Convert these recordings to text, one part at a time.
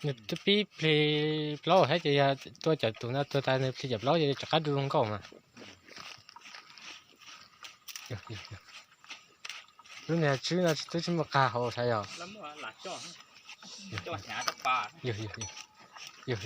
Nws twb pib plig plaub thiab ces yog tua cov tus no tuag tas nws plig cov plaub ces rov qab du zoo nkauj mas. Lub niag tswb no twb tsis muaj qag hauv sav yog. Yog, yog, yog.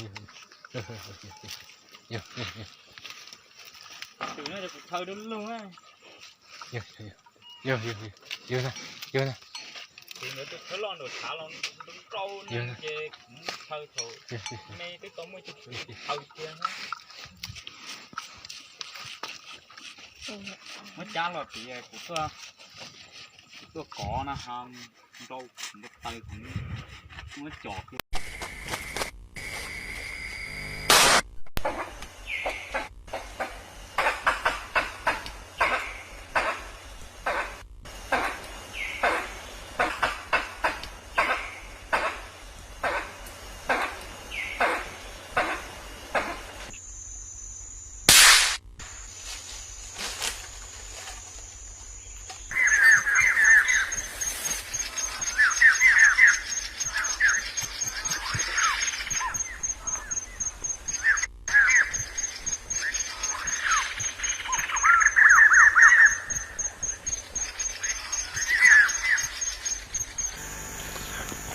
Muab cab los tias kuv tuaj, kuv tuaj kov no ho nrau npua taws kuv muab cov kiag.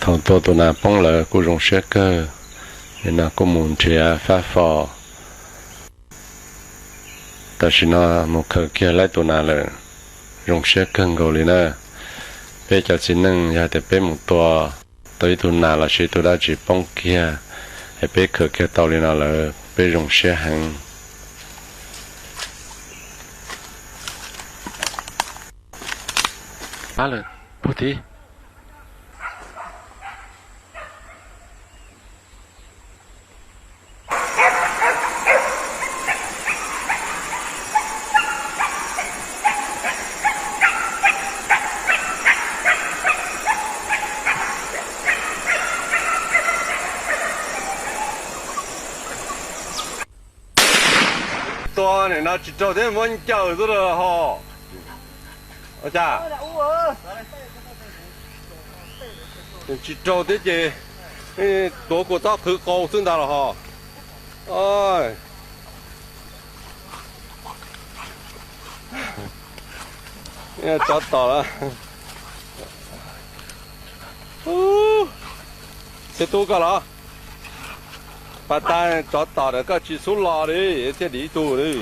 Thaum tua tus nas poob lawm kuj zoo siab kawg, nim no kuj mus nrhiav fab fo. Tam sim no mus khaws kiag laib tus nas lawm, zoo siab kawg nkaus li na. Peb cov txiv neej yog tias peb mus tua tau ib tug nas los sis tus dab tsi poob kiag, es peb khaws kiag tau li no lawm peb zoo siab heev. Pab lawm, puag tid. Tua nim no tsis raug thiab muab ncaws xwb los ho. Cas tsis raug thiab ces tuav kua txob qhwv qau xwb ntag los ho. Tsov tom lawm. Xib tub koj los? Pas tas tsov tom lawm koj tsis xub los li thiaj dim ib tug li.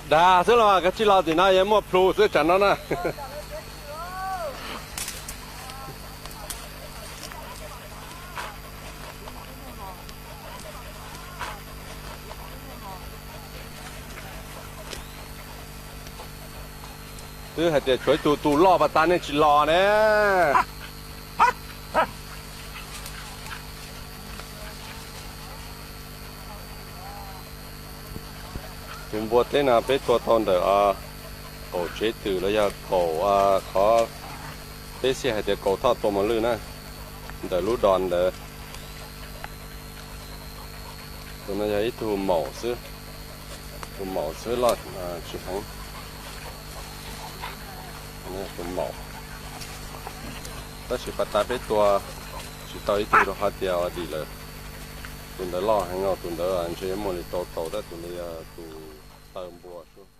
Dag xwb los koj tsis los tim no yuav muaj plhu xwb tsam no na. Twb hais tias tshuav ib tug tus loj pas tas nej tsis los ne. Tus npua teb no peb tua tau ntawm qaum tsev twm los yog qaum qhov peb xij hais tias kaum thoj tua mos lwj na, ntawm lub dos ntawd. Tus no yog ib tug maum xwb, tus maum xwb loj tsis heev. Tus maum, tab sis pas tas peb tua tsis tau ib tug rau qhov tias dim lawm. Tus ntawd loj heev os, tus ntawd ntshe muaj li rau tau tab tus ntawd yog tus taw npua xwb.